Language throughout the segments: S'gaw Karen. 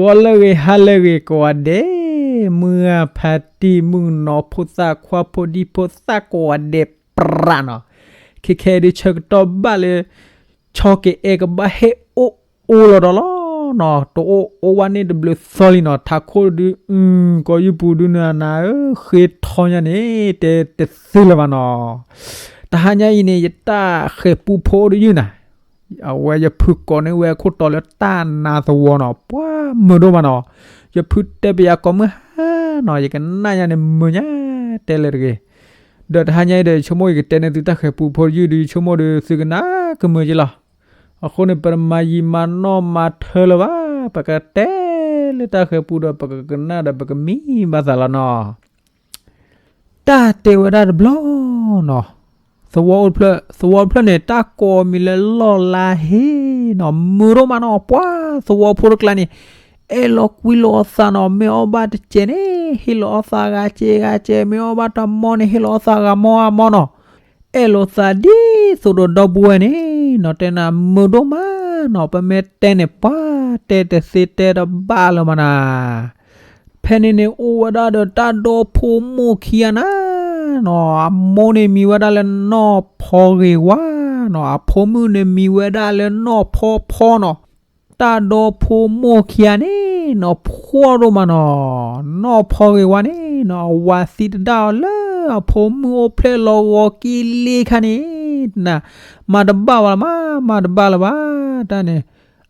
အီလၢဂ့ၤဟါလၢဂ့ၤကိးဂၤဒဲး, မုၢ်ဂၤဖးတံၢ်မုၣ်ကနီၤဖိသၣ်ခွါဖိဒံဖိသၣ်ကိးဂၤဒဲးပြးနီၤ, ခဲခဲအံၤဒုးဆၢကတီၢ်ဘၣ်လၢ ဆီက့ၤအဲၣ်ကဘၣ်ဟ့ၣ်အိၣ်အိၣ်လီၤဒီးလီၤနီၤ, တအိၣ်အိၣ်ဝဲန့ၣ်တဘျုးသီလံနီၤ, ထးခိၣ်ဒုး အု ကီၢ်ယူပူၤဒုးနၤနၤဧၢ ဃ့ထီညါန့ၣ် တဲတသ့လၢၤဘၣ်နီၤ. တဟါညါအံၤန့ၣ် ယတၢ်ဃဲၤပူဖိအိၣ်တယုၢ်နၤ အဝဲယဖုကိးန့ၢ်ဝဲခိၣ်တီလၢတၢ်နါသဝီနီၤ, ပှၤမုာ်ဒိၣ်မးနီၤ, ယဖုတဲပယၤကိးမုၢ်ဟါနီၤ, ယကနၣ်ညါန့ၣ်မုာ်ညါ တဲလၢတဂ့ၤ. ဒီးတဟါညါအံၤဒီး ယဆိကမိၣ်ယကတဲန့ၢ်သုတၢ်ဃဲၤပူဖိတယုၢ်ဒီး ယဆိကမိၣ်ဒီးသုကနၣ်ကမုာ်က့လီၤ. အဃိန့ၣ် ပတမၤယံာ်မၤနီၢ်မၤထၢလၢၤဘၣ်, ပကတဲလၢတၢ်ဃဲၤပူဒီး ပကကနၣ်ဒီးပကမံဘၣ်သးလီၤနီၤ. တၢ်တဲဝဲဒၣ်တဘျီနီၤ, သဝီအိၣ်တဖျၢၣ်, သဝီတဖျၢၣ်န့ၣ် တၢ်ကိးမံၤလၢလီၢ်လါဟ့နီၤ, မုာ်ဒိၣ်မးနီၤ, ပှၤသဝီဖိတကျါန့ၣ် အဲၣ်လီၤကွံလိာ်အသးနီၤ, မ့ၢ်အီၣ်ဘၣ်တစဲးန့ၣ် ဟ့ၣ်လီၤအီၣ်သးဂၤစဲးဂၤစဲး, မ့ၢ်အီၣ်ဘၣ်တမီၢ်န့ၣ် ဟ့ၣ်လီၤအီၣ်သးဂၤမီၢ်ဂၤမီၢ်နီၤ. အဲၣ်လိာ်သးဒ်သိးဒီးဒီပုၢ်ဝဲၢ်န့ၣ်နီၤ, တဲနၤမုာ်ဒိၣ်မးနီၤ, ပမ့ၢ်တဲန့ၣ် ပှၤတဲတသ့တဲတဘၣ်လၢၤမးနၤ. ဖဲန့ၣ်န့ၣ် အိၣ်ဝဲဒၣ်ဒီးတၢ်ဒီဖိမိၢ်ခံဂၤနၤနီၤ, အမိၢ်န့ၣ်မံၤဝဲဒၣ်လၢနီၢ်ဖီဂ့ၤဝါနီၤ, အဖိမုၣ်န့ၣ်မံၤဝဲဒၣ်လၢနီၢ်ဖီဖီနီၤ. တၢ်ဒီဖိမိၢ်ခံဂၤန့ၣ်နီၤ ဖှီၣ်ဒိၣ်မးနီၤ, နီၢ်ဖီဂ့ၤဝါန့ၣ်နီၤ အဝၤသံတဒၣ်အီၤလၢအဖိမုၣ်အိၣ်ဖျဲၣ်လီၤဂီၤက့ၤလ့ခါန့ၣ် နၤ မၤတဘၣ်ဘၣ်လၢၤမး, မၤတဘၣ်လၢၤဘၣ်, တၢ်န့ၣ်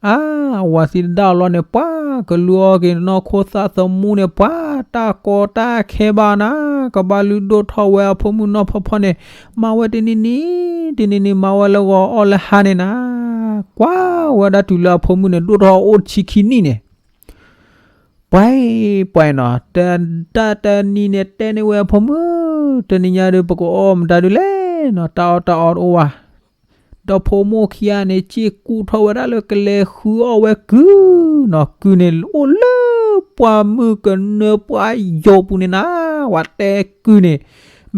အါ အဝၤသံတဒၣ်အီၤလီၤန့ၣ် ပှၤကလူၤအီၤက့ၤနီၢ်ခိသၣ်သမူန့ၣ် ပှၤတၢ်ကီတၢ်ခဲဘၣ်နၤ, ကဘၣ်လုၢ်ဒိၣ်ထီၣ်ဝဲအဖိမုၣ်နီၢ်ဖီဖီန့ၣ်, မၤဝဲတနံၤနံၤ တနံၤနံၤ မၤဝဲလၢဂီၤအီၣ်လၢဟါန့ၣ်နၤ, ကွၢ်ဝဲဒၣ်တုၤလၢအဖိမုၣ်န့ၣ် ဒိၣ်ထီၣ်အိၣ်တဆံခံနံၣ်န့ၣ် ပှၤအံၤ ပှၤအံၤနီၤ, တၢ်တနံၤန့ၣ်တဲန့ၢ်ဝဲအဖိမုၣ်, တနံၤညါဒုး ပကအီၣ်မတၤဒုးလဲၣ်နီၤ, တၢ်အီၣ်တၢ်အီတအိၣ်ဘၣ်. ဒီးဖိမိၢ်ခံဂၤန့ၣ် စ့ၢ်ကူၣ်ထီၣ်ဝဲဒၣ်လၢကလဲၤဃုအီၣ်ဝဲကုၢ်နီၤ, ကုၢ်န့ၣ်အိၣ်လၢပှၢ်မုၢ်ကနၢပှၢ်ယိာ်ပူၤန့ၣ်နၤ, ဝဲတဲကုၢ်န့ၣ်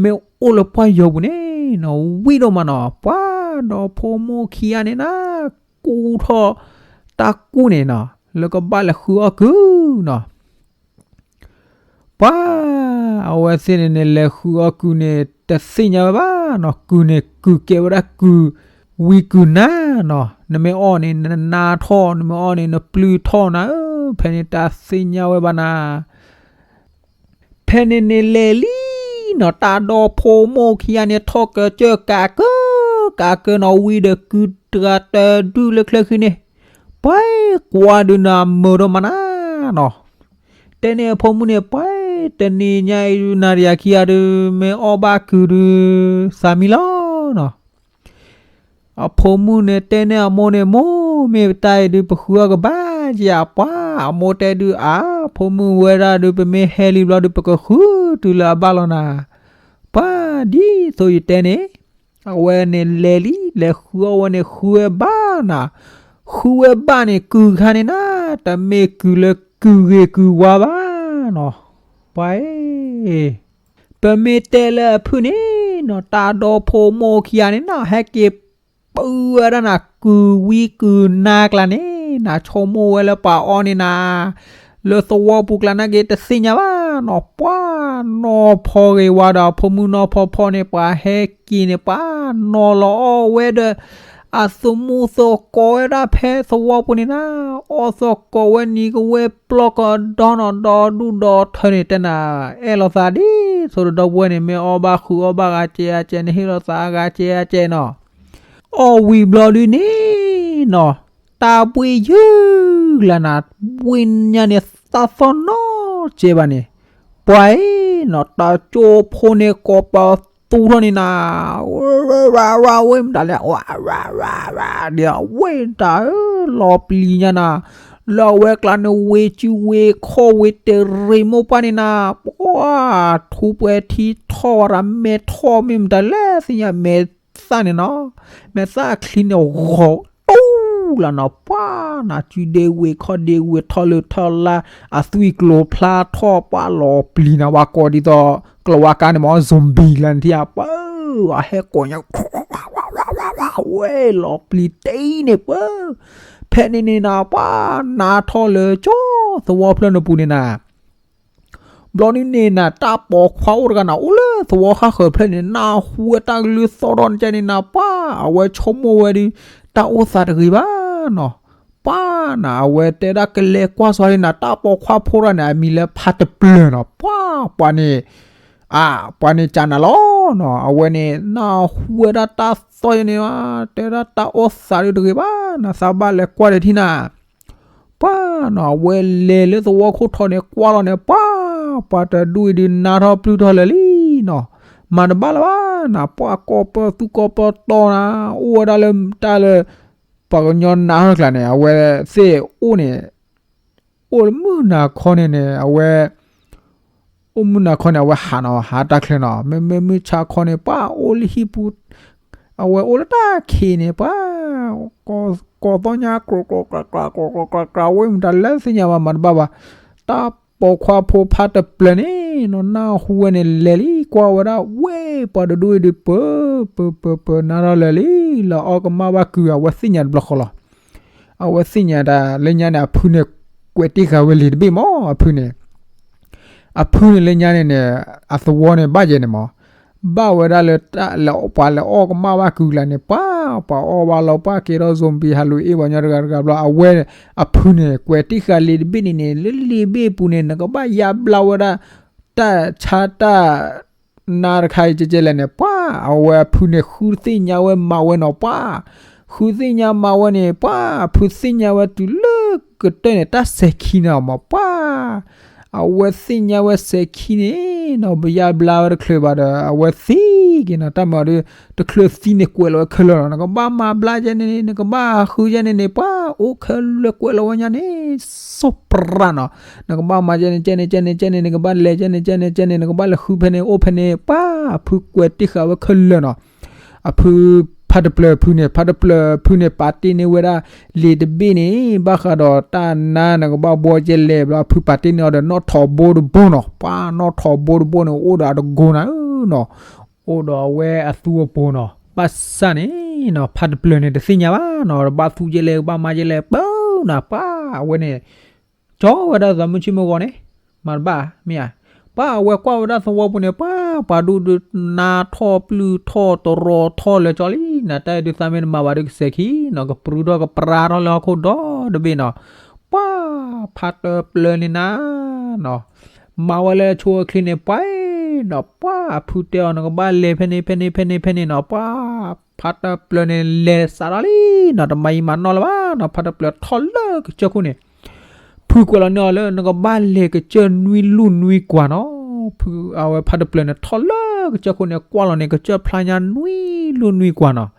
မ့ၢ်အိၣ်လၢပှၢ်ယိာ်ပူၤန့ၣ်နီၤ ဝံၣ်ဒိၣ်မးနီၤ, ပှၤဒီးဖိမိၢ်ခံဂၤန့ၣ်နၤ ကူၣ်ထီၣ်တၢ်ကူၣ်န့ၣ်နီၤ လၢကဘၣ်လဲၤဃုအီၣ်ကုၢ်နီၤ. ပှၤအဝဲသ့ၣ်န့ၣ်န့ၣ် လဲၤဃုအီၣ်ကုၢ်န့ၣ် တသ့ၣ်ညါဝဲဘၣ်နီၤ, ကုၢ်န့ၣ် ကုၢ်ကဲဝဲဒၣ်ကုၢ် ဝံကုၢ်နၤနီၤ, နမ့ၢ်အီၣ်န့ၣ် နနါထီၣ်, နမ့ၢ်အီၣ်န့ၣ် နပျုၢ်ထီၣ်နၤဧၢ, ဖဲန့ၣ်တၢ်သ့ၣ်ညါဝဲဘၣ်နၤ. ဖဲန့ၣ်န့ၣ်လဲၤလံနီၤ, တၢ်ဒီဖိမိၢ်ခံဂၤန့ၣ် ထီၣ်ကစၢၢ်ကးကၢ ကးကၢနီၤ, ဝံၤဒီးကုၢ်တဂၤတဒုလၢချၢဃံန့ၣ်, ပှၤကွၢ်ဒုးနၤမုာ်ဒိၣ်မးနၤနီၤ. တဲန့ၢ်အဖိမုၣ်န့ၣ် ပှၤတနံၤညါအံၤဒုး နၤဒီးယၤခံဂၤဒုး မ့ၢ်အီၣ်ဘၣ်ကုၢ်ဒုး သးမံလီၤနီၤ. အဖိမုၣ်န့ၣ်တဲန့ၢ်အမိၢ်န့ၣ်, မိၢ်မ့ၢ်ပတၢ်အံၤဒုး ပဃုအီၣ်ကဘၣ်ယၤ, ပှၤအမိၢ်တဲဒုး အါ ဖိမုၣ်ဝဲဒၣ်ဒုး ပမ့ၢ်ဟဲလံဘျီဒုး ပကဃုတုၤလၢအဘၣ်လီၤနၤ. ပှၤဒ်သိးယတဲန့ၣ် အဝဲန့ၣ်လဲၤလံ လဲၤဃုအီၣ်ဝဲန့ၣ် ဃုဝဲဘၣ်နၤ, ဃုဝဲဘၣ်န့ၣ် ကုၢ်ခါန့ၣ်နၤ, တမ့ၢ်ကုၢ်လၢကုၢ်ဂ့ၤကုၢ်ဝါဘၣ်နီၤ. ပှၤအံၤ ပမ့ၢ်တဲလၢအဖုၣ်န့ၣ်နီၤ, တၢ်ဒီဖိမိၢ်ခံဂၤန့ၣ်နီၤ ဟဲက့ၤပုၢ်ဝဲဒၣ်နၤ ကုၢ်ဝံကုၢ်နါကျါန့ၣ်နၤ, ဆိကမိၣ်ဝဲလၢပှၤအီၣ်န့ၢ်နၤ လၢသဝီပူၤကျါနာ်က့ တသ့ၣ်ညါဘၣ်နီၤ. ပှၤနီၢ်ဖီဂ့ၤဝါဒီးအဖိမုၣ်နီၢ်ဖီဖီန့ၣ် ပှၤဟဲက့ၤန့ၣ် ပှၤနီၤလီၤအီၣ်ဝဲဒီး အသမူသကိးဝဲဒၣ်ဖဲသဝီပူၤန့ၣ်နၤ, အီၣ်သကိးဝဲနံၤကဝဲၢ်ပျီၢ်ကဒီနီၤ, ဒီဒူၣ်ဒီထၢန့ၣ် တဲနၤ အဲၣ်လိာ်သးဒ်သိးဒီးဒီပုၢ်ဝဲၢ်န့ၣ် မ့ၢ်အီၣ်ဘၣ်ဃုအီၣ်ဘၣ်ဂၤကဲဂၤကဲန့ၣ် ဟ့ၣ်လိာ်သးဂၤကဲဂၤကဲနီၤ. အီၣ်ဝံၤဘျီဒုန့ၣ်နီၤ, တၢ်ဘှ့ၣ်ယုၢ်လၢနၤ, ဘှ့ၣ်ညါန့ၣ် သၣ်သီၣ်နီတစဲးဘၣ်န့ၣ်, ပှၤအံၤနီၤ တၢ်ကၠိဖိန့ၣ် ကိးပသူထီၣ်န့ၣ်နၤ, ဝဲမတၤလဲၣ်, ဝဲဒၣ်ဝဲတၢ်ဧၢ လီၤပျံၤညါနၤ, လၢအဝဲကျါန့ၣ် ဝ့ၢ်စုဝ့ၢ်ခီၣ်ဝ့ၢ်တရံးမိၢ်ပှၢ်န့ၣ်နၤ, ပှၤထူးပှဲၤထံထီၣ်ဝဲဒၣ် မဲထီၣ်မ့ၢ်မတၤလဲၣ်သ့ၣ်ညါ မဲ သၣ်န့ၣ်နီၤ, မဲာ်သၣ်ချံန့ၣ်ဂီၤတူၢ်လၢနီၤ, ပှၤနၤ စုဒ့ဝ့ၢ်ခီၣ်ဒ့ဝ့ၢ်ထီၣ်လၢထီၣ်လါ, အသွံၣ်ကျိၤဖျါထီၣ် ပှၤလီၤပျံၤနၤ, ဝဲကိးဒ်သိး ကျိဝါကါန့ၣ်မ့ၢ် zombie လၢနထံၣ်ဧါ, ပှၤဟဲကိးညါ ဝဲလီၤပျံၤတ့ၢ်န့ၣ် ပှၤ ဖဲန့ၣ်န့ၣ်နၤ ပှၤနါထီၣ်လၢကၠီသဝီဖျၢၣ်န့ၣ်ပူၤန့ၣ်နၤ ဘျီန့ၣ်န့ၣ်နၤ တၢ်ပိာ်ခွါအိၣ်တဂၤနၤ အိၣ်လၢသဝီဃၣ်ဃၢၤဖျၢၣ်န့ၣ် နၢ်ဟူဝဲတၢ်ကလုၢ်သီၣ်ထီၣ်န့ၣ်ကဲန့ၣ်နၤ ပှၤအဝဲဆိကမိၣ်ဝဲဒီး တၢ်အိၣ်သးတဂ့ၤဘၣ်နီၤ. ပှၤနၤ အဝဲတဲဒၣ်ကလဲၤကွၢ်စီၤန့ၣ်နၤ တၢ်ပိာ်ခွါဖိတဂၤန့ၣ် အမံၤလၢဖါတပျၢၤနီၤ ပှၤ ပှၤန့ၣ် အ ပှၤန့ၣ်ကနၤလီၤနီၤ အဝဲန့ၣ် နၢ်ဟူဝဲဒၣ်တၢ်သီၣ်ယဲန့ၣ် တဲဒၣ်တၢ်အိၣ်သးဒုတဂ့ၤဘၣ် နသးဘၣ်လဲၤကွၢ်ဒီးထံၣ်နၤ ပှၤနီၤ အဝဲလဲၤလၢသဝီခိၣ်ထီန့ၣ် ကွၢ်လီၤန့ၣ် ပှၤ ပှၤတဒူၣ်အံၤဒုးနါထီၣ်ပျုၢ်ထီၣ်လၢာ်လံနီၤ မၤတဘၣ်လၢၤဘၣ်နၤ ပှၤကီၢ်ပၢသူၣ်ကီၢ်ပၢတီနၤ အိၣ်ဝဲဒၣ်လၢတၢ်လၢ ပှၤကညီနါထီၣ်ကျါန့ၣ် အဝဲသ့ၣ်အိၣ်န့ၣ် အိၣ်လၢမုၢ်နၤခီန့ၣ်န့ၣ် အဝဲ အိၣ်မုၢ်နၤခီန့ၣ် အဝဲဟးနီၤ ဟးတၢ်ချၢနီၤ မ့မ့ၢ်မုၢ်ဆါခီန့ၣ် ပှၤအိၣ်လၢဟံၣ်ပူၤ အဝဲအိၣ်လၢတၢ်ခံးန့ၣ် ပှၤ ကီၢ်သီၣ်ညါ ကြိးကြိးကြးကြး ကြိးကြိးကြးကြး ဝဲမတၤလဲၣ်သ့ၣ်ညါဘၣ် မၤတဘၣ်ဘၣ် တၢ်ပိာ်ခွါဖိဖါတပျၢၤန့ၣ်နီၤ နၢ်ဟူဝဲန့ၣ် လဲၤလံ ကွၢ်ဝဲဒၣ် ဝဲ ပှၤတဒူၣ်အံၤဒုး ပၢ ပၢ ပၢ ပၢ နါထီၣ်လၢာ်လံ လၢအီၣ်ကမၣ်ဘၣ်ကုၤ အဝဲသ့ၣ်ညါတဘျီဃီလီၤ အဝဲသ့ၣ်ညါတၢ်လၢညါန့ၣ် အဖုန့ၣ် ကွဲးတ့ၢ်ဃာ်ဝဲလံာ်တဘ့ၣ်မး အဖုန့ၣ် အဖုန့ၣ်လၢညါန့ၣ်န့ၣ် အသဝီန့ၣ်ဘၣ်ယဲန့ၣ်မး ဘၣ်ဝဲဒၣ်လၢ ပှၤလဲၤအီၣ်ကမၣ်ဘၣ်ကုၤကျါန့ၣ် ပှၤ ပှၤအီၣ်ဘၣ်လီၤ ပှၤကဲထီၣ် zombie ဟးလူၤအ့ၣ်ပှၤကညီတဂၤတဂၤဘျီ အဝဲ အဖုန့ၣ် ကွဲးတ့ၢ်ဃာ်လံာ်တဘ့ၣ်န့ၣ်န့ၣ် လၢလံာ်ဘ့ၣ်ပူၤန့ၣ် နကဘၣ်ယါဘျါဝဲဒၣ် တၢ်ဆါတၢ် နါတခါအံၤကဲကဲလဲၣ်န့ၣ် ပှၤ အဝဲအဖုန့ၣ် ဃုသ့ၣ်ညါဝဲမၤဝဲနီၤ ပှၤ ဃုသ့ၣ်ညါမၤဝဲန့ၣ် ပှၤ အဖုသ့ၣ်ညါဝဲတုၤလၢကတၢၢ်န့ၣ် တၢ်စဲၤခံန့ၣ်မး ပှၤ အဝဲသ့ၣ်ညါဝဲစဲၤခံန့ၣ်နီၤ ပယါဘျါဝဲတချုးဘၣ်ဒီး အဝဲသံက့ၤနီၤ တၢ်မၤဒီး တချုးသံန့ၣ် ကွဲးလီၤဝဲခဲလၢာ်လီၤ နကဘၣ်မၤဘျါယဲန့ၣ် နကဘၣ်ဃုယဲန့ၣ်န့ၣ် ပှၤ အိၣ်ခဲလၢာ်ကွဲးလီၤဝဲညါန့ၣ် စီၤပြးနီၤ နကဘၣ်မၤယဲန့ၣ် ကဲန့ၣ် ကဲန့ၣ် ကဲန့ၣ် နကဘၣ်လဲၤကဲန့ၣ် ကဲန့ၣ် ကဲန့ၣ် နကဘၣ်လဲၤဃုဖဲန့ၣ် အိၣ်ဖဲန့ၣ် ပှၤ အဖုကွဲးတ့ၢ်ဃာ်ဝဲခဲလၢာ်နီၤ အဖု ဖါတပျၢၤဖုန့ၣ် ဖါတပျၢၤဖုန့ၣ် ပာ်တ့ၢ်န့ၢ်ဝဲဒၣ် လံာ်တဘ့ၣ်န့ၣ် ဘၣ်ဃးဒီးတၢ်နါ နကဘၣ်ဘှီကဲလဲၣ်ဘျီ အဖုပာ်တ့ၢ်န့ၢ်အီၤဒီး နီၣ်ထိးဘိတဘိနီၤ ပှၤ နီၣ်ထိးဘိတဘိန့ၣ် အိၣ်ဒီးအတကိးနၤဧၢနီၤ အိၣ်ဒီးအဝဲအသူအပိၤနီၤ ဘၣ်ဆၣ်န့ၣ်နီၤ ဖါတပျၢၤန့ၣ် တသ့ၣ်ညါဘၣ်နီၤ ဘၣ်သူကဲလဲၣ် ဘၣ်မၤကဲလဲၣ် ပၢနၤ ပှၤ အဝဲန့ၣ် ကၠီဝဲဒၣ်သးမုၢ်ဆ့ၣ်မုၢ်ဂီၤန့ၣ် မၤတဘၣ် မ့ၢ်ဧါ ပှၤ အဝဲကွၢ်ဝဲဒၣ်သဝီပူၤန့ၣ် ပှၤ ပှၤဒူၣ်ဒုး နါထီၣ်ပျုၢ်ထီၣ်တရီထီၣ်လၢာ်ကၠီလံနီၤ တၢ်အံၤဒုးသးမ့ၢ်တမၤဘၣ်ဒုးကစဲၤခံနီၤ ကပြုၢ်ထီၣ်ကပြါထီၣ်လၢဟီၣ်ခိၣ်ဒီတဘ့ၣ်နီၤ ပှၤ ဖါတပျၢၤန့ၣ်နၤနီၤ မၤဝဲလၢဆိအချ့န့ၣ် ပှၤနီၤ ပှၤ အဖုတဲအီၤ နကဘၣ်လဲၤဖဲန့ၣ် ဖဲန့ၣ် ဖဲန့ၣ် ဖဲန့ၣ်နီၤ ပှၤ ဖါတပျၢၤန့ၣ် လဲၤစးထီၣ်လံနီၤ တမၤယံာ်မၤနီၢ်လၢၤဘၣ်နီၤ ဖါတပျၢၤထီၣ်လၢကစၢၢ်ခိၣ်န့ၣ် ဖုကွဲးလီၤန့ၢ်အီၤလၢ နကဘၣ်လဲၤကစၢၢ်နွံလူၢ်နွံကွၢ်နီၤ ဖု အဝဲဖါတပျၢၤန့ၣ် ထီၣ်လၢကစၢၢ်ခိၣ်န့ၣ် ကွၢ်လီၤန့ၣ် ကစၢၢ်ဖျါညါနွံလူၢ်နွံကွၢ်နီၤ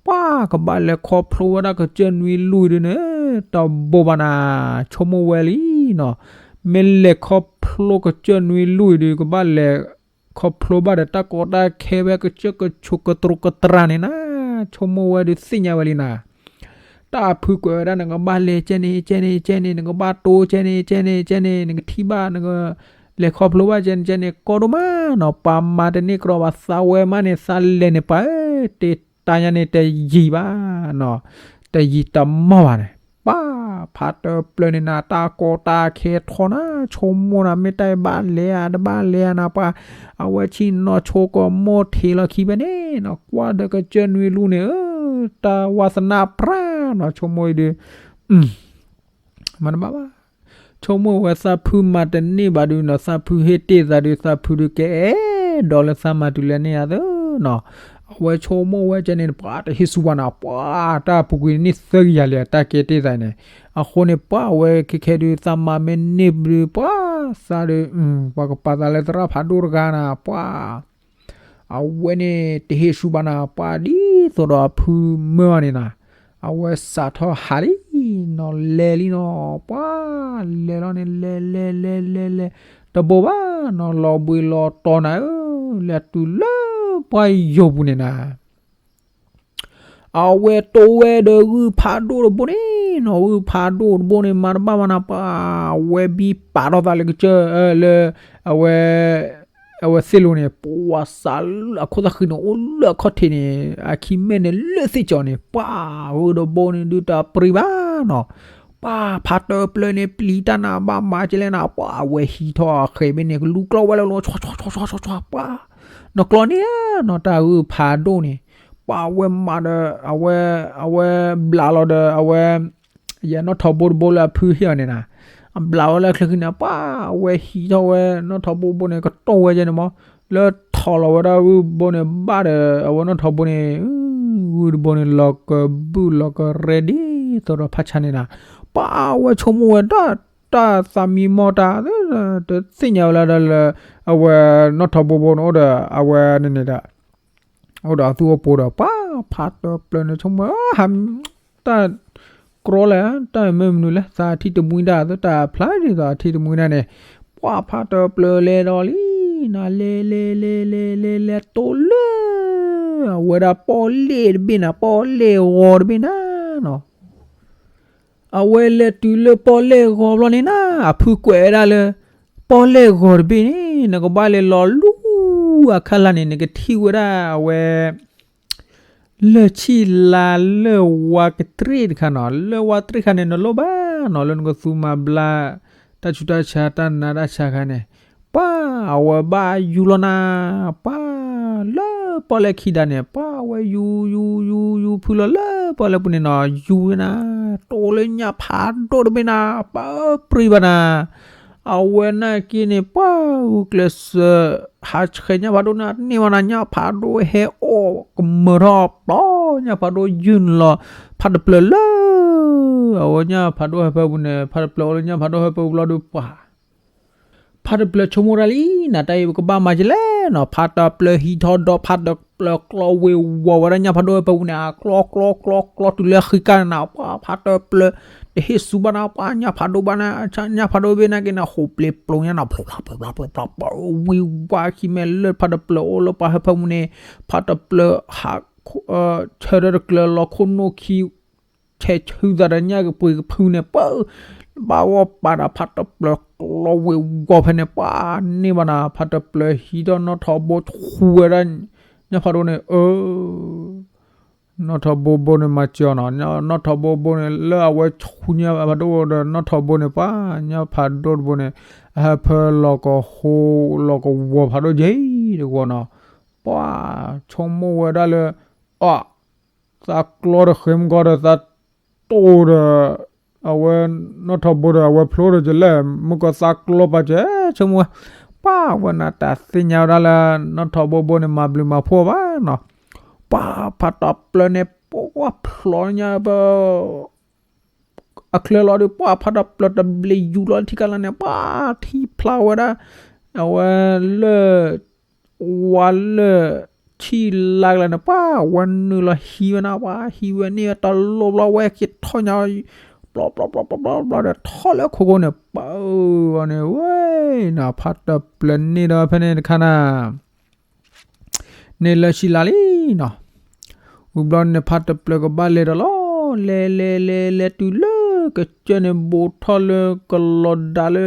ပှၤ ကဘၣ်လဲၤခီဖျိဝဲဒၣ်ကစၢၢ်နွံလူၢ်အံၤဒုးန့ၣ် တဘိဘၣ်နၤ ဆိကမိၣ်ဝဲလံနီၤ မ့ၢ်လဲၤခီဖျိကစၢၢ်နွံလူၢ်အံၤဒုး ကဘၣ်လဲၤခီဖျိဘၣ်ဒီးတၢ်ကီတၢ်ခဲဝဲ ကစၢၢ်ကဆိးကတြူးကတြးန့ၣ်နၤ ဆိကမိၣ်ဝဲဒုးသ့ၣ်ညါဝဲလံနၤ တၢ်အဖုကွဲးဝဲဒၣ် နကဘၣ်လဲၤကဲန့ၣ် ကဲန့ၣ် ကဲန့ၣ် နကဘၣ်တိကဲန့ၣ် ကဲန့ၣ် ကဲန့ၣ် နကထံၣ်ဘၣ် နကလဲၤခီဖျိဘၣ်ကဲန့ၣ် ကဲန့ၣ် ကီဒိၣ်မးနီၤ ပှၤမၤတန့ၢ်ကြီဘၣ် သးဝဲမးန့ၣ် သးလဲၤန့ၣ် ပှၤဧၢ တ့တၢ်ညါန့ၣ် တယံာ်ဘၣ်နီၤ တယံာ်တမီၢ်ဘၣ်န့ၣ် ပှၤ ဖါတပျၢၤန့ၣ်နၤ တၢ်ကီတၢ်ခဲထီၣ်နၤ ဆိကမိၣ်နၤ မ့ၢ်တၢ်အံၤဘၣ်လဲၤဧါ တဘၣ်လဲၤဧါနၤ ပှၤ အဝဲဆ့ၣ်နီၤဆိကမိၣ်ထံးလီၤခံဖဲန့ၣ်နီၤ ကွၢ်ဒီးကစၢၢ်နွံလူၢ်န့ၣ် အၢ တၢ်ဝါသနၢ်ပြၢ်နီၤ ဆိကမိၣ်အံၤဒုး မၤတဘၣ်ဘၣ် ဆိကမိၣ်ဝဲသးဖုမၤတန့ၢ်ဘၣ်ဒုးနီၤ သးဖုဟ့ၣ်တ့ၢ်သးဒုး သးဖုဒုးကအဲၣ်ဒိးလၢသးမၤတုၤလဲၣ်န့ၣ်ဧါသၢနီၤ အဝဲဆိကမိၣ်ဝဲကဲန့ၣ် ပှၤတဟ့ၣ်ဆူၣ်ဘၣ်နၤ ပှၤ တၢ်ပူၤကွံာ်န့ၢ်သၢကယၤလံ တၢ်ကဲတ့ၢ်သးန့ၣ် အဃိန့ၣ် ပှၤ အဝဲခဲခဲဒုး သးမၤမ့ၢ်န့ၢ်ဘုး ပှၤ သးဒုး ပှၤကပာ်သးလၢသရၣ်ဖးဒိၣ်တဂၤနၤ ပှၤ အဝဲန့ၣ် တဟ့ၣ်ဆူၣ်ဘၣ်နၤ ပှၤဒ်သိးဒီးအဖုမၢအီၤန့ၣ်နၤ အဝဲစးထီၣ်ဟးလံနီၤ လဲၤလံနီၤ ပှၤ လဲၤလီၤန့ၣ် လဲၤလဲၤလဲၤလဲၤလဲၤ တဘိဘၣ်နီၤ လီၤဘှံးလီၤတီၤနၤဧၢ လဲၤတုၤလၢပှၤယိာ်ပူၤန့ၣ်နၤ အဝဲတိဝဲဒီးဂုၢ်ဖးဒိၣ်တဘိန့ၣ်နီၤ ဂုၢ်ဖးဒိၣ်တဘိန့ၣ် မၤတဘၣ်မၤနၤ ပှၤ အဝဲဘံပာ်ထီၣ်သးလၢကစၢၢ် လၢ အဝဲ အဝဲသ့ၣ်လိၤန့ၣ် ပှၤစးလၢအခိၣ်သးဃံန့ၣ် အိၣ်လၢအခီၣ်ထံးန့ၣ် အခံမဲာ်န့ၣ်လၢသ့ၣ်ကၠီၤန့ၣ် ပှၤ ဂုၢ်တဘိန့ၣ်ဒုးတပှ့ၤဘၣ် နီၤ, ပှၤဖးတၢၢ်ပျၢၤန့ၣ် ပျံၤတၢ်နၤဘၣ်မၤကလဲၣ်နၤ, ပှၤအဝဲဟံးထီၣ်အဃဲးဘ့ၣ်န့ၣ် ကလူၤကျီဝဲလၢလီၤ ဆွါဆွါဆွါဆွါဆွါ ပှၤ နီၢ်ကျီန့ၣ်ဧါနီၤ, တၢ်ဂုၢ်ဖးဒိၣ်န့ၣ်, ပှၤအဝဲမၤဒီး အဝဲ အဝဲဘျးလီၤဒီး အဝဲ ယဲနီၢ်ထီဘိတဘိလၢအဖုဟ့ၣ်အီၤန့ၣ်နၤ, အဘျးဝဲလၢချၢဃံန့ၣ် ပှၤအဝဲဟံးထီၣ်ဝဲနီၢ်ထီဘိဘိန့ၣ် ကတီၢ်ဝဲကဲန့ၣ်မး, လၢထီၣ်လီၤဝဲဒၣ်ဂုၢ်ဘိန့ၣ် ဘၣ်ဒီး အဝဲနီၢ်ထီဘိန့ၣ် ဂုၢ်တဘိန့ၣ် လီၤကဘုၣ်လီၤကရဲဒ်သိးဒီးဖးဆါန့ၣ်နၤ, ပှၤအဝဲဆိကမိၣ်ဝဲတၢ် တၢ်သးမံမီၢ်တၢ် တသ့ၣ်ညါဝဲလၢဒီးလၢ အဝဲနီၢ်ထီဘိဘိန့ၣ်အိၣ်ဒီး အဝဲန့ၣ်န့ၣ်ဒီး အိၣ်ဒီးအသူၣ်အိၣ်ပိၤဒီး ပှၤဖးတၢၢ်ပျၢၤန့ၣ် ဆိကမိၣ် ဟး တၢ်ကြီလဲၣ် တၢ်မ့ၢ်မနုၤလဲၣ် သးထံၣ်တမှံဒၣ် သတးဖျါဒ်သိးအထံၣ်တမှံဒၣ်န့ၣ်, ပှၤဖးတၢၢ်ပျၢၤလဲၤဒီးလံနၤ, လဲၤလဲၤလဲၤလဲၤလဲၤလဲၤတိၢ်လၢ အဝဲဒၣ်ပီၣ်လဲၣ်တဘ့ၣ်နၤ, ပီၣ်လဲၣ်ဂီၤတဘ့ၣ်နၤနီၤ. အဝဲလဲၤတုၤလၢပီၣ်လဲၣ်ဂီၤဘျီန့ၣ်နၤ, အဖုကွဲးဝဲဒၣ်လၢ ပီၣ်လဲၣ်ဂီၤတဘ့ၣ်န့ၣ် နကဘၣ်လဲၤလီၤလူၤအခါလၢ်န့ၣ် နကထံၣ်ဝဲဒၣ်အဝဲ လၢၢ်ဆံၣ်လါလၢၢ်ဝါကတြ့ၣ်တခါနီၤ, လၢၢ်ဝါတြ့ၣ်ခါန့ၣ် နလိၣ်ဘၣ်နီၤ လၢနကသူမၤဘျါ တၢ်ဆူးတၢ်ဆါ တၢ်နးတၢ်ဆါခါန့ၣ်, ပှၤအဝဲဘၣ်ယူၤလီၤနၤ, ပှၤလၢပီၣ်လဲၣ်ခံဒါန့ၣ် ပှၤအဝဲယူၤယူၤယူၤယူၤဖုလီၤလၢပီၣ်လဲၣ်ပူၤန့ၣ်နီၤ, ယူၤနၤ တိၢ်လၢညၣ်ဖးဒိၣ်တဘ့ၣ်နၤ, ပှၤပြံဘၣ်နၤ အဝဲနာ်က့န့ၣ် ပှၤဂုာ်ကျဲးစၢး ဟးဆှဲးညၣ်ဖးဒိၣ်န့ၣ် န့ၢ်ဝဲနၤ ညၣ်ဖးဒိၣ်ဟဲအီၣ်ကမၢထီၣ်ပျီ ညၣ်ဖးဒိၣ်ယုၢ်နုာ်လီၤ ဖးတပျၢၤလၢ အဝဲညၣ်ဖးဒိၣ်ဟၢဖၢပူၤန့ၣ် ဖးတပျၢၤအိၣ်လၢညၣ်ဖးဒိၣ်ဟၢဖၢပူၤဘျီဒီးပှၤ ဖးတပျၢၤဆိကမိၣ်တၢ်လံနၤ တၢ်အံၤပကဘၣ်မၤကလဲၣ်နီၤ, ဖးတပျၢၤဟံးထီၣ်ဒီး ဖးတပျၢၤကျီဝ့ၤဝီၤဝဲဒၣ်ညၣ်ဖးဒိၣ်ဟၢဖၢပူၤန့ၣ် အကျီကျီကျီကျီတုၤလၢဃံကၢ်န့ၣ်နၤ, ပှၤဖးတပျၢၤ တဟ့ၣ်စူၤဘၣ်နၤ ပှၤညၣ်ဖးဒိၣ်ဘၣ်နၤ, ညၣ်ဖးဒိၣ်ဘ့ၣ်နာ်က့န့ၣ် ဟူးပျ့ၤပျိညါနီၤ, ဖျိဖျိဖျိဖျိဖျိ ဝံၤဝါခံမဲာ်လၢဖးတပျၢၤအိၣ်လၢပှၤဟၢဖၢပူၤန့ၣ် ဖးတပျၢၤဟး ဆၢထၢၣ်တကျၢၤလီၤခိၣ်နိၣ်ခံ ဆဲးဆူသးဒီးညၣ်ကပှ့ၤကဖုန့ၣ် ပှၤ ဘၣ်ဂီၢ်ပာ်ဒီးဖးတပျၢၤကျီဝ့ၤဝီၤဖဲန့ၣ် ပှၤန့ၢ်ဘၣ်နၤ ဖးတပျၢၤဟံးထီၣ်နီၢ်ထီဘိဆူဝဲဒၣ် ညၣ်ဖးဒိၣ်န့ၣ် အၢ နီၢ်ထီဘိဘိန့ၣ်မၤစၢၤအီၤနီၤ, နီၢ်ထီဘိဘိန့ၣ် လၢအဝဲဆူညၣ်ဖးဒိၣ်ဒီး နီၢ်ထီဘိန့ၣ် ပှၤညၣ်ဖးဒိၣ်တဘိန့ၣ် အဟၢဖၢလီၤကဟိ လီၤကဝီၤဖးဒိၣ်ယဲၢ်တဝီနီၤ, ပှၤဆိကမိၣ်ဝဲဒၣ်လၢ အ သးကျီဒီးဃ့မုၢ်ကီၢ်ဒီးသးတိၢ်ဒီး အဝဲနီၢ်ထီဘိဒီး အဝဲဖျိဒီးကလဲၣ် မုၢ်ကီၢ်သးကျီပာ်စၢၤ ဆိကမိၣ်ဝဲ, ပှၤဝဲနၤတၢ်သ့ၣ်ညါဝဲဒၣ်လၢ နီၢ်ထီဘိဘိန့ၣ် မၤဘျုးမၤဖှိၣ်ဘၣ်နီၤ, ပှၤဖးတပျၢၤန့ၣ် ပှၤဖျိညါပ အချၢလီၤဒီး ပှၤဖးတပျၢၤတဘျ့ယူၤလီၤထံကလါန့ၣ် ပှၤထံၣ်ဖျါဝဲဒၣ် အဝဲလၢ ဝါလၢ ဆံၣ်လါကလါန့ၣ် ပှၤဝဲနုာ်လီၤဟံးဝဲနၤ ပှၤဟံးဝဲန့ၢ်ဝဲတလိၣ်ဘျီ ဝဲက့ၤထီၣ်ညါ ဘျီဘျီဘျီဘျီဘျီဒီး ထီၣ်လၢခိခိန့ၣ် ပၢ်ဝဲန့ၣ်ဝဲနီၤ ဖးတပျၢၤန့ၢ်ဒီးဖဲန့ၣ်တခါနၤ န့ၣ်လၢဆံးလါလံနီၤ, ဝံၤဘျီန့ၣ် ဖးတပျၢၤကဘၣ်လဲၤဒီးလီၤ, လဲၤလဲၤလဲၤ လဲၤတုၤလၢကစၢၢ်န့ၣ် ဘူးထီၣ်လၢကလီၤဒးလၢ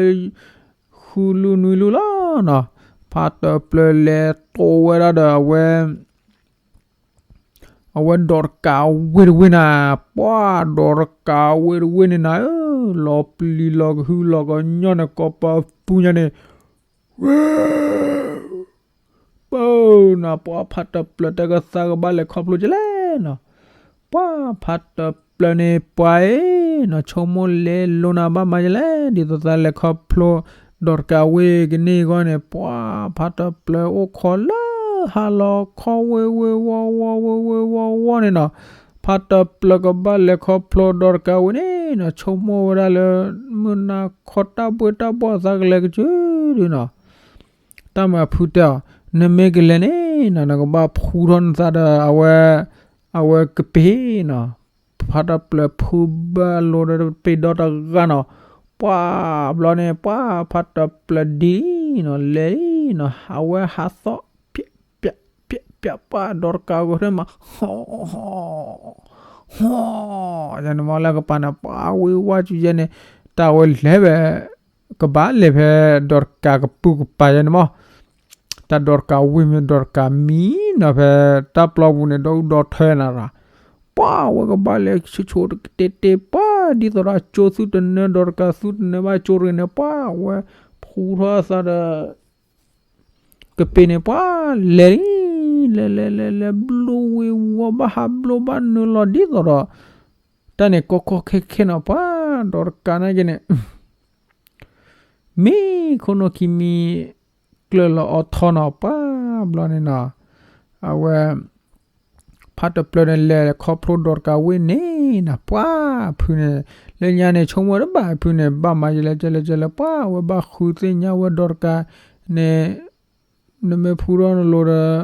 ဃုလူနွံလူလီၤနီၤ, ဖးတပျၢၤလဲၤတိဝဲဒၣ်ဒီးအဝဲ အဝဲဒိးတကးဝ့ၢ်တဝ့ၢ်နၤ, ပှၤဒိးတကးဝ့ၢ်တဝ့ၢ်န့ၣ်နၤဧၢ, လီၤပျံၤလီၤကဟုလီၤကညီၢ်န့ၣ် ကိးပသူညါန့ၣ် ဝဲ ပၢ်နၤ ပှၤဖးတပျၢၤတဲကသးကဘၣ်လဲၤခီဖျိကလဲၣ်နီၤ, ပှၤဖးတပျၢၤန့ၣ် ပှၤအံၤနီၤ ဆိကမိၣ်လဲၤလိၤနၤဘၣ်မၤကလဲၣ် ဒ်သိးသးလဲၤခီဖျိ ဒိးတကးဝ့ၢ်ကန့ၢ်အဂီၢ်န့ၣ် ပှၤဖးတပျၢၤအိၣ်ခိးလၢ ဟးလီၤခီဝ့ၢ်ဝ့ၢ်ဝီဝီဝ့ၢ်ဝ့ၢ်ဝီဝီန့ၣ်နီၤ, ဖးတပျၢၤကဘၣ်လဲၤခီဖျိဒိးတကးဝ့ၢ်န့ၣ်နီၤ ဆိကမိၣ်ဝဲဒၣ်လၢ မုၢ်နၤခီတၢ်ဘှ့ၣ်တၢ်ဘှီၣ်သးကလဲၤကစၢၢ်ဒုနီၤ တၢ်မၤဖုတဲအီၤ, နမ့ၢ်ကလဲၤန့ၣ်နီၤ နကဘၣ်ဖှူထီၣ်နသးဒီးအဝဲ အဝဲကပ့ၤနီၤ, ဖးတပျၢၤဖုဘၣ်လိဒီးပ့ၤဒီတဂၤနီၤ, ပှၤဘျီန့ၣ် ပှၤဖးတပျၢၤဒ်နီၤ လဲၤလံနီၤ အဝဲဟးသီၣ် ပျဲး ပျဲး ပျဲး ပျဲး ပှၤဒိးတကးဝ့ၢ်ထဲမး ဟီ ဟီ ယန့ၣ်မ့ၢ်လၢကပၤန့ၣ် ပှၤဝ့ၢ်ဝါစုယဲန့ၣ် တၢ်ဝဲလဲၤဖဲ ကဘၣ်လဲၤဖဲဒိးတကးကပုၢ်ကပၤယဲန့ၣ်မ့ၢ် တၢ်ဒိးတကးဝ့ၢ်မ့ၢ်ဒိးတကးမံနီၤ ဖဲတၢ်ပျီပူၤန့ၣ် ဒီဒူၣ်ဒီထၢနၤရၤ, ပှၤဝဲကဘၣ်လဲၤဆိဆိတကတဲတဲ ပှၤ ဒ်သိးဒီးအကၠိသူၣ်တနၢ ဒီးတကးသူၣ်တနၢဘၣ်ကၠိရ့ၣ်န့ၣ် ပှၤအဝဲဖူထီၣ်အသးဒီး ကပ့ၤန့ၣ် ပှၤလဲၤလံ လဲၤလဲၤလဲၤလဲၤ ဘျိဝ့ၤဝီၤဘၣ် ဟးဘျိဘၣ်နုာ်လီၤဒ်သိးဒီး တၢ်န့ၣ်ကီကီခဲခဲနီၤ ပှၤဒီးတကးနာ်က့န့ၣ် မ့ၢ်ခိၣ်နူာ်ခံမံၤ ကျၢၤလီၤအီၤထီနီၤ ပှၤဘျီန့ၣ်နီၤ အဝဲ ဖးတပျၢၤန့ၣ် လဲၤခီဖျိဒီးတကးဝ့ၢ်န့ၣ်နီၤ ပှၤအဖုန့ၣ် လၢညါန့ၣ် ဆိကမိၣ်တဘၣ်အဖုန့ၣ် ဘၣ်မၤယလဲၤကဲလဲၤကဲလဲၤ ပှၤအဝဲဘၣ်ဃုသ့ၣ်ညါဝဲဒီးတကးန့ၣ် နမ့ၢ်ဖူထီၣ်နလိၤဒီး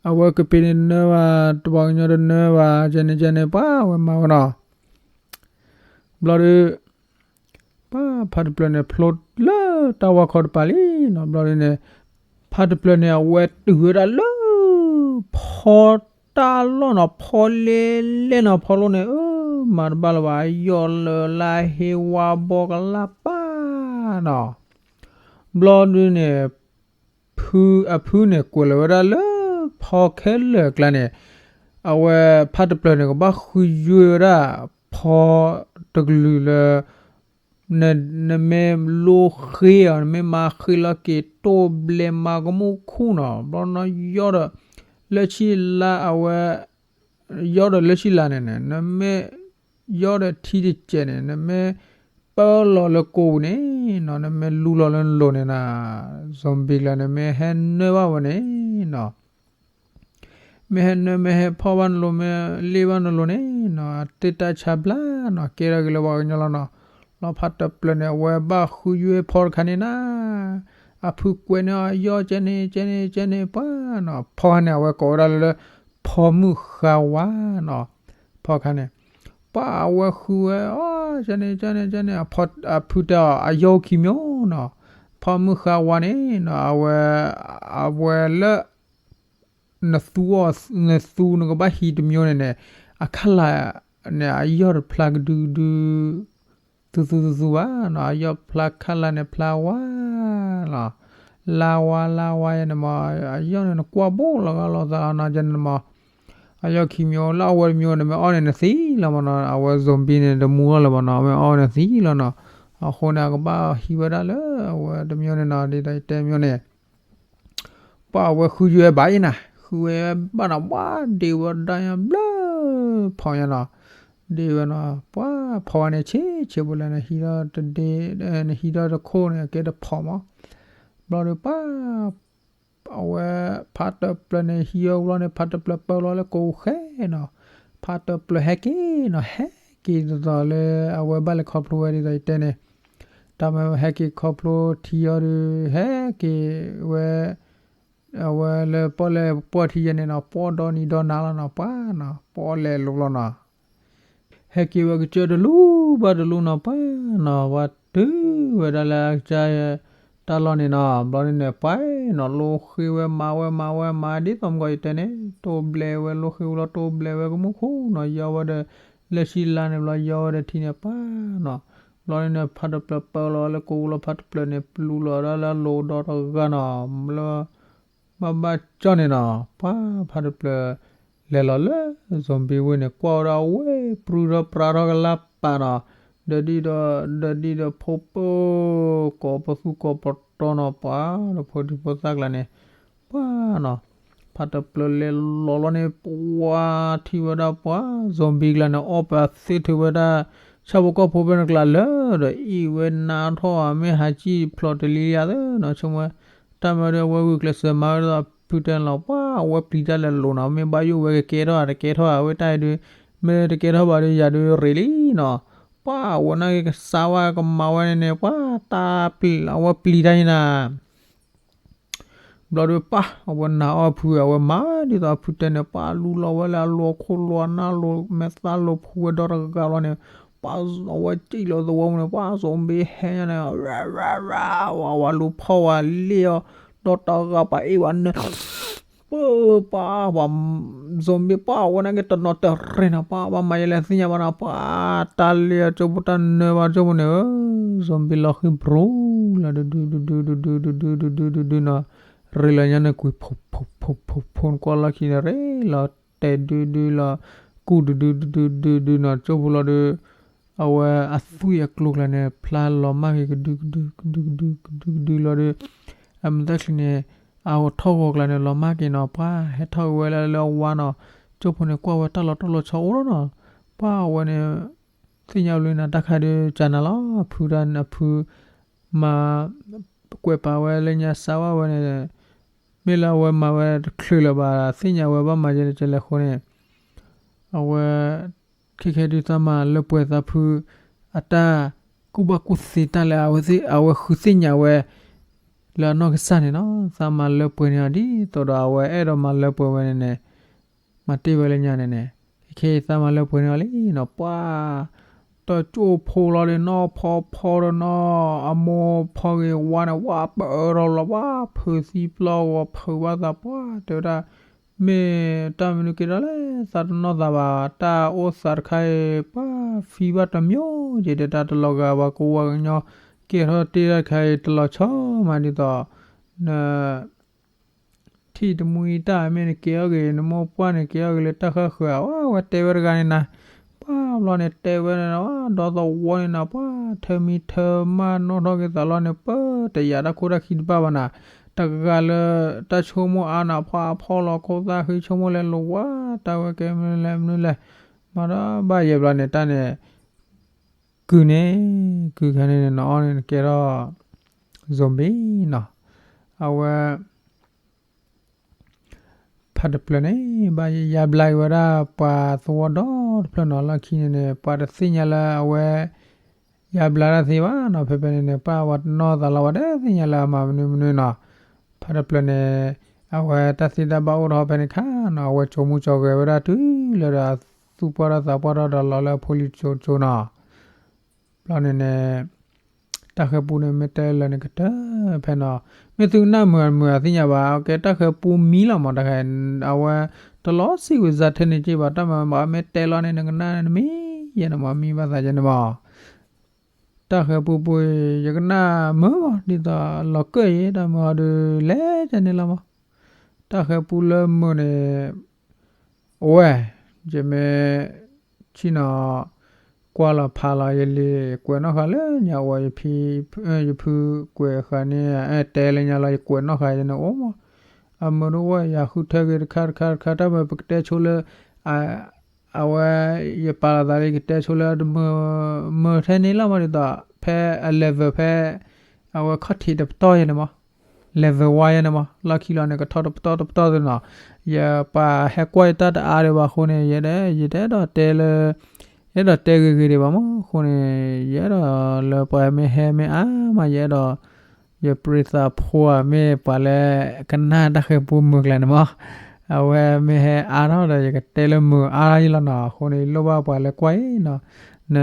အဝဲကပ့ၤန့ၣ်တနၢဘၣ် တပှၤကညီတနၢဘၣ် ကဲန့ၣ်ကဲန့ၣ် ပှၤအဝဲမၤဝဲနီၤ ဘျီဒီး ပှၤဖးတပျၢၤန့ၣ် ဖျိလၢတၢ်ဝါခီတပၤလံနီၤ ဘျီဒ်န့ၣ် ဖးတပျၢၤန့ၣ် အဝဲတုၤဝဲဒၣ်လၢ ဖီတၢ်လီၢ်နီၤ ဖီလဲလဲနီၤ ဖီလိၣ်န့ၣ် အၢ မၤတဘၣ်လၢၤဘၣ် ယီၢ်လၢာ်လၢဟ့ဝါဘီကလၢ်ပၢ်နီၤ ဘျီဒ်န့ၣ် ဖု အဖုန့ၣ် ကွဲးလီၤဝဲဒၣ်လၢဖီခဲလၢာ်အကျါန့ၣ် အဝဲဖးတပျၢၤန့ၣ် ကဘၣ်ဃုယွ့ဝဲဒၣ် ဖီတကလုာ်လၢ နမ့ၢ်လိဃ့အီၤ နမ့ၢ်မၤဃ့လီၤက့ၤ တိၢ်ဘျဲးမၤကမူၣ်ခူၣ်နီၤ ဘျီနီၤ ယီၢ်ဒီး လၢဆံလါအဝဲ ယီၢ်ဒီးလၢဆံလါန့ၣ်န့ၣ် နမ့ၢ် ယီၢ်ဒီးထံတစဲးန့ၣ် နမ့ၢ်ပၢလီၤလၢကိးပူၤန့ၣ်နီၤ နမ့ၢ်လူလီၤလၢနလိၤန့ၣ်နီၤ zombie ကျါန့ၣ် မ့ၢ်ဟဲနၢဘၣ်ဝဲန့ၣ်နီၤ မ့ၢ်ဟဲနၢ မ့ၢ်ဟဲဖီၣ်ဘၣ်နလိၤ မ့ၢ်လ့ၣ်ဘၣ်နလိၤန့ၣ်နီၤ အတ့ၢ်တၢ်ဆါဘျါနီၤ ကဲထီၣ်က့ၤလၢပှၤကညီလီၤနီၤ လီၤဖးတပျၢၤန့ၣ် အဝဲဘၣ်ဃုယွ့ဖီတခါန့ၣ်နီၤ အဖုကွဲးန့ၢ်အီၤ ယီၢ်ကဲန့ၣ် ကဲန့ၣ် ကဲန့ၣ် ပှၤနီၤ ဖီခါန့ၣ် အဝဲကိးဝဲဒၣ်လၢ ဖီမုၢ်ဃါဝါနီၤ ဖီခါန့ၣ် ပှၤအဝဲဃုဝဲအီၤ ကဲန့ၣ် ကဲန့ၣ် ကဲန့ၣ် အဖုတဲအီၤ အယီၢ်ခံမၠိနီၤ ဖီမုၢ်ဃါဝါန့ၣ်နီၤ အဝဲ အဝဲလၢ နသူအီၤ နသူနကဘၣ်ဟံးတမၠိန့ၣ်န့ၣ် အခါလၢ်န့ၣ် အယီၢ်တဖျါကဒုကဒု သူသူသူသူဘၣ်နီၤ အယီၢ်ဖျါခါလၢ်န့ၣ် ဖျါဝါလီၤ လါဝါလါဝါယဲန့ၣ်မး အယီၢ်န့ၣ် နကွၢ်ဘိလီၤဂာ်လီၤသးနီၤ ကဲန့ၣ်မး အယီၢ်ခံမၠိလၢအဝဲတမၠိန့ၣ် မ့ၢ်အီၣ်န့ၣ် နသံလီၤမးနီၤ အဝဲ zombie န့ၣ် တမူထီၣ်လၢၤဘၣ်နီၤ မ့ၢ်အီၣ်န့ၣ်သံလီၤနီၤ အဃိန့ၣ် အကဘၣ်ဟံးဝဲဒၣ်လၢအဝဲတမၠိန့ၣ်နီၤ ဒ်သိးယတဲမၠိန့ၣ် ပှၤအဝဲဃုယွဲဘၣ်အံၤနၤ ဃုဝဲဘၣ်နီၤ ပှၤဒ့ဝဲဒၣ်ညါဘျၢ ဖီညါနီၤ ဒ့ဝဲနီၤ ပှၤဖီဝဲန့ၣ် ဆံးဆံးဖိလဲၣ် နဟံးထီၣ်တဒ့ နဟံးထီၣ်တခိၣ်န့ၣ် ကဲတဖီမး ဘျီဒီးပှၤ အဝဲ ဖးတပျၢၤန့ၣ် ဟံးအီၤဘျီန့ၣ် ဖးတပျၢၤပၢလီၤလၢကိးဃဲနီၤ ဖးတပျၢၤဟဲက့ၤနီၤ ဟဲက့ၤဒ်သိးလၢအဝဲဘၣ်လဲၤခီဖျိဝဲဒ်သိးယတဲန့ၣ် တၢ်မ့ၢ်ဟဲက့ၤခီဖျိထံအီၤဒီး ဟဲက့ၤဝဲ အဝဲလၢပီၣ်လဲၣ်ပီၣ်ထံယဲန့ၣ်နီၤ ပီၣ်ဒီနံၤဒီနၤလီၤနီၤ ပှၤနီၤ ပီၣ်လဲၣ်လိၤလီၤနီၤ ဟဲက့ၤဝဲကစၢၢ်တလူၤဘၣ်တလူၤနီၤ ပှၤနီၤ ပှၤတုၤဝဲဒၣ်လၢအကစၢ် တၢ်လီၢ်န့ၣ်နီၤ ဘျီဒ်န့ၣ် ပှၤနီၤ လိဃ့ဝဲမၤဝဲမၤဝဲမၤ ဒ်သိးမုၢ်ကီၢ်ယတဲန့ၣ် တိၢ်ဘျဲးဝဲလိဃ့ဝဲလီၤ တိၢ်ဘျဲးဝဲကမူၣ်ခူၣ်နီၤ ယီၢ်ဝဲဒီး လၢဆံလါန့ၣ်ဘျီ ယီၢ်ဝဲဒီးထံန့ၣ် ပှၤနီၤ ဘျီဒ်န့ၣ် ဖးတပျၢၤပၢလီၤလၢကိးလီၤ ဖးတပျၢၤန့ၣ် ပျူၤလီၤဒၣ်လၢအလိၤဒီတဂၤနီၤ လၢ ဘၣ်ဘၣ်ကၠီန့ၣ်နီၤ ပှၤဖးတပျၢၤ လဲၤလီၤလၢ zombie ဝ့ၢ်န့ၣ် ကွၢ်ဝဲဒၣ်အဝဲ ပြုၢ်ထီၣ်ပြးထီၣ်ကလၢ်ပာ်နီၤ ဒီးဒံၣ်ဒီး ဒီးဒံၣ်ဒီးဖိပၢ ကိးပသူကိးပတီနီၤ ပှၤဒီးဖိဒံဖိသၣ်ကျါန့ၣ် ပှၤနီၤ ဖးတပျၢၤလဲၤလီၤလီၤန့ၣ် ပှၤထံၣ်ဝဲဒၣ်ပှၤ zombie ကျါန့ၣ် အီၣ်ပာ်သ့ထုးဝဲဒၣ် ဆၣ်ဖိကီၢ်ဖိဖဲန့ၣ်ကျါလၢာ်ဒီး အ့ၣ်ဝဲနါထီၣ် မ့ၢ်ဟးစံၣ်ဖျိးတလံလံဧါသ့နီၤ ဆိကမိၣ် တၢ်မၤဒီးအဝဲဂုာ်ကျဲးစၢးမၤဝဲဒၣ်ဖုတဲန့ၣ်လီၤ ပှၤအဝဲပျံၤတၢ်လဲၤလိၤနီၤ မ့ၢ်ဘၣ်ယိၣ်ဝဲကကဲထီၣ်ဧါ တကဲထီၣ်ဧါ အဝဲတၢ်အံၤဒုး မ့ၢ်တကဲထီၣ်ဘၣ်ဒီး ယၤဒုးရ့ၣ်လံနီၤ ပှၤအဝဲနာ်က့ကစၢ်ဝဲကမၤဝဲန့ၣ်န့ၣ် ပှၤတၢ်ပျံၤ အဝဲပျံၤတၢ်န့ၣ်နၤ ဘျီဒီးပှၤ အဝဲနာ်အီၣ်ဖု အဝဲမၤဒ်သိးဖုတဲန့ၣ် ပှၤလူလီၤဝဲလၢအလိၤခိၣ်လိၤအနၢ်လိၤ မဲာ်သၣ်လိၤဖှူဝဲဒီတဂၤလီၤန့ၣ် ပှၤအဝဲစံၣ်လီၤသဝီပူၤန့ၣ် ပှၤ zombie ဟဲညါန့ၣ် ရၤရၤရၤ ဝၤဝၤလူၤဖီၣ်ဝဲလ့ၣ်အီၤ ဒီတဂၤပှၤအ့ၣ်ဝဲနၢ ပှၤ ပှၤ ပှၤ zombie ပှၤအဝဲနာ်က့တနီၤတရံးနီၤ ပှၤဘၣ်မၤယဲလဲၣ်သ့ၣ်ညါဘၣ်နီၤ ပှၤတၢ်လ့ၣ်အကၠိဖိတၢ်နၢဘၣ်ကၠိဖိန့ၣ် zombie လီၤဃံၤပြူၤလီၤ ဒုဒုဒုဒုဒုဒုဒုဒုဒုနီၤ ရ့ၣ်လီၤညါန့ၣ်ကွံာ် ဖိဖိဖိဖိဖိ နကွၢ်လီၢ်ခံန့ၣ် ရ့ၣ်လီၤတဲာ်ဒုဒုလီၤ ကူၣ်ဒုဒုဒုဒုဒုဒုနီၤ ကၠိဖိလီၤဒီး အဝဲအသွံၣ်အကျိၤကျါန့ၣ် ဖျါလီၤမၢ်က့ၤကဒုကဒု ကဒုကဒု ကဒုကဒုလီၤဒီး အမုၢ်သၣ်ချံန့ၣ် အထီၣ်ဂီၤကျါန့ၣ် လီၤမၢ်က့ၤနီၤ ပှၤဟဲထီၣ်က့ၤဝဲလၢအဝါနီၤ, ကၠိဖိန့ၣ်ကွၢ်ဝဲတၢ်လီၤတိၢ်လီၤဆီအိၣ်လီၤနီၤ, ပှၤအဝဲန့ၣ် သ့ၣ်ညါလံနၤ တၢ်ခါဒုးကနၤလီၤ အဖုတၢ်အဖု မၤ ကွဲးပာ်ဝဲလၢညါစါဝဲန့ၣ် မ့ၢ်လၢအဝဲမၤဝဲတချုးလၢၤဘၣ် သ့ၣ်ညါဝဲဘၣ်မၤယဲလဲၣ်လဲၣ်အဃိန့ၣ် အဝဲ ခဲခဲဒုးသးမၤလၢပှဲၤသးဖု အတၢ်ကူၣ်ဘၣ်ကူၣ်သ့တၢ်လၢအဝဲသ့ၣ် အဝဲဃုသ့ၣ်ညါဝဲ လၢအနီၢ်ကစၢ်န့ၣ်နီၤ သးမၤလၢပှဲၤန့ၢ်အီၤ ဒ်သိးဒီးအဝဲအဲၣ်ဒိးမၤလၢပှဲၤဝဲန့ၣ်န့ၣ် မၤတ့ၢ်ဝဲလၢညါန့ၣ်န့ၣ် ခဲခဲအံၤသးမၤလၢပှဲၤန့ၢ်အီၤလံနီၤ ပှၤ တကၠိဖိလီၤဒီးနီၢ်ဖီဖီဒီးနီၤ အမိၢ်ဖီဂ့ၤဝါန့ၣ် ဝါပၢၢ်ထီၣ်လီၤ ပှၤဖုးသံပျီဂီၤဖုးဘၣ်သး ပှၤတဲဝဲဒၣ် မ့ၢ်တၢ်မနုၤကဲထီၣ်လဲၣ် သးတနီၣ်သးဘၣ် တၢ်အိၣ်သးတခါအံၤ ပှၤဖံးဘၣ်တမံၤ ယဲဒီးတၢ်တလီၤဂာ် ပှၤကိးဝါကညီ ကဲထီၣ်တ့ၢ်တၢ်တခါအံၤ တလီၤဆီမးဒ်သိး န ထံၣ်တမှံတၢ်မ့ၢ်နကဲထီၣ်က့ၤ နမိၢ်ပှၢ်န့ၣ်ကဲထီၣ်က့ၤလၢတၢ်ဃၣ်ဃၢၤ အဝဲတဲဝဲတဂၤန့ၣ်နၤ ပှၤဘျီန့ၣ်တဲဝဲန့ၣ် ဒီသဝီန့ၣ်နၤ ပှၤထၢမံထၢမၢ်နီၣ်ထီၣ်က့ၤသးလီၤန့ၣ် ပၢတယာ်တၢ်ခိၣ်တၢ်ခံတဘၣ်ဘၣ်နၤ တဂၤလၢ တၢ်ဆိကမိၣ်အါနၤ ပှၤဖီလီၤခိၣ်သၣ်ဃံဆိကမိၣ်လဲၤလိာ်ဝါ တၢ်ဝဲကဲမနုၤလဲၣ်မနုၤလဲၣ် မၤဒီးဘၣ်ယဲဘျီန့ၣ် တၢ်န့ၣ် ကုၢ်န့ၣ် ကုၢ်ခါန့ၣ် နအီၣ်န့ၣ် နကဲထီၣ် zombie နီၤ အဝဲ ဖးတဖျၢၣ်န့ၣ် ဘၣ်ယါဘျါက့ၤဝဲဒၣ်ပှၤသဝီဒီတဖျၢၣ်နီၤ လီၢ်ခံန့ၣ်န့ၣ် ပှၤတသ့ၣ်ညါလၢအဝဲ ယါဘျါတၢ်သ့ဘၣ်နီၤ ဖဲဖဲန့ၣ်န့ၣ် ပှၤဝဲတနီၢ်သးလီၤ ပှၤတသ့ၣ်ညါလၢအမၤမနုၤမနုၤနီၤ ဖးတဖျၢၣ်န့ၣ် အဝဲတၢ်သ့တၢ်ဘၣ်အိၣ်ထီၣ်ဖဲန့ၣ်ခါနီၤ အဝဲကၠိမူကၠီဂဲၤဝဲဒၣ်တုၤလၢဒီး သူၣ်ပှၢ်ထီၣ်သးပှၢ်ထီၣ်ဒီးလီၤလၢအဖိလံၤကၠိကၠိနီၤ ဘျီန့ၣ်န့ၣ် တၢ်ဃဲၤပူန့ၣ် မ့ၢ်တဲလၢာ်န့ၣ်ကတၢၢ်ဖဲနီၤ, မ့ၢ်သုကနၣ်မုာ်မုာ်အသ့ၣ်ညါဘၣ်, ကဲတၢ်ဃဲၤပူမံလီၤမး တၢ်ဃဲၤ, အဝဲ တလီၤစံးဝံၤစးထဲန့ၣ်က့ဘၣ်, တၢ်မၤမၤမ့ၢ်တဲလီၤန့ၣ် နကနၣ်န့ၣ်မံယဲန့ၣ်မး, မံဘၣ်သးယဲန့ၣ်မး, တၢ်ဃဲၤပူပူၤ ယကနၣ်မုာ်မး ဒ်သိးလီၤကၢၢ်အံၤ တၢ်မုာ်အီၤဒုးလဲၤကန့ၣ်လီၤမး, တၢ်ဃဲၤပူလၢမုာ်န့ၣ် အိၣ်ဝဲ, ယမ့ၢ် ဆ့ၣ်နီၤ ကွၢ်လီၤဖးလီၤ ယလံာ်ကွဲးနီၣ်ဃာ်လၢညါအိၣ် ယဖုကွဲးဃာ်န့ၣ် အဲၣ်တဲလၢညါလီၤ ယကွဲးနီၣ်ဃာ်ယန့ၣ်အိၣ်မး, အမုာ်တအိၣ် ယဃုထၢက့ၤတခါတခါတခါ တၢ်မ့ၢ်ပကတဲဆိလၢ အဝဲ ယပာ်လီၤသးလၢယကတဲဆိလၢတမုာ် မုာ်ထဲန့ၣ်လီၤမး ဒ်သိး ဖဲအ level ဖဲ အဝဲခီၣ်ထံးတပတီၢ်ယဲန့ၣ်မး, level one ယဲန့ၣ်မး, လီၢ်ခံလီၤန့ၣ် ကထီၣ်တပတီၢ်တပတီၢ်သ့ၣ်နီၤ, ယပှၤဟဲကွၢ်ယတၢ်တအါဒံးဘၣ်အဃိန့ၣ် ယဲဒၣ် ယတအဲၣ်ဒိးတဲလၢ ယအဲၣ်ဒိးတဲဂ့ၤဂ့ၤဒံးဘၣ်မး, အဃိန့ၣ် ယအဲၣ်ဒိးလၢပှၤမ့ၢ်ဟဲမ့ၢ်အါမး ယအဲၣ်ဒိး ယပြံသးဖိဧါ မ့ၢ်ပှၤလၢကနၣ်တၢ်ဃဲၤပူမုာ်ကျါန့ၣ်မး, အဝဲမ့ၢ်ဟဲအါထီၣ်ဒီး ယကတဲလၢမုာ်အါထီၣ်ယဲလီၤနီၤ, အဃိန့ၣ် ယလိၣ်ဘၣ်ပှၤလၢကွၢ်အံၤနီၤ, န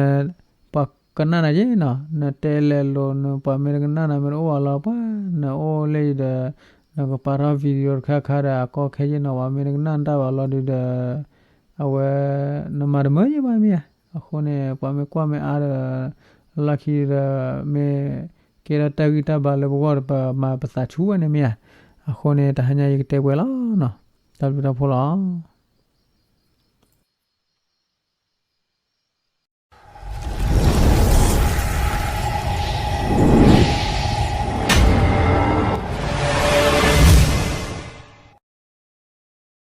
ပှၤကနၣ်နၤယဲနီၤ, နတဲလဲၤလိာ် နပှၤမ့ၢ်တကနၣ်နၤမ့ၢ်တအိၣ်ဘၣ်လီၤ ပှၤ နအိၣ်လၢယံၤဒီး နကပာ်ထီၣ် video တခါခါဒီး အကီခဲယဲနီၤ, ပှၤမ့ၢ်တကနၣ်နတၢ်ဘၣ်လီၤဒုးဒီး အဝဲ နမၤတမုာ်ယဲဘၣ်မ့ၢ်ဧါ, အဃိန့ၣ် ပှၤမ့ၢ်ကွၢ်မ့ၢ်အါဒီး လီၢ်ခံဒီး မ့ၢ်ကဲထီၣ်တၢ်ဂံၢ်တၢ်ဘါလၢပဂီၢ်ဒီး ပမၤပသးဆူၣ်ဝဲန့ၣ်မ့ၢ်ဧါ, အဃိန့ၣ် တဟါညါယကတဲပှဲၤလီၤနီၤ, တၢ်ဘျုးတၢ်ဖှိၣ်လီၤ.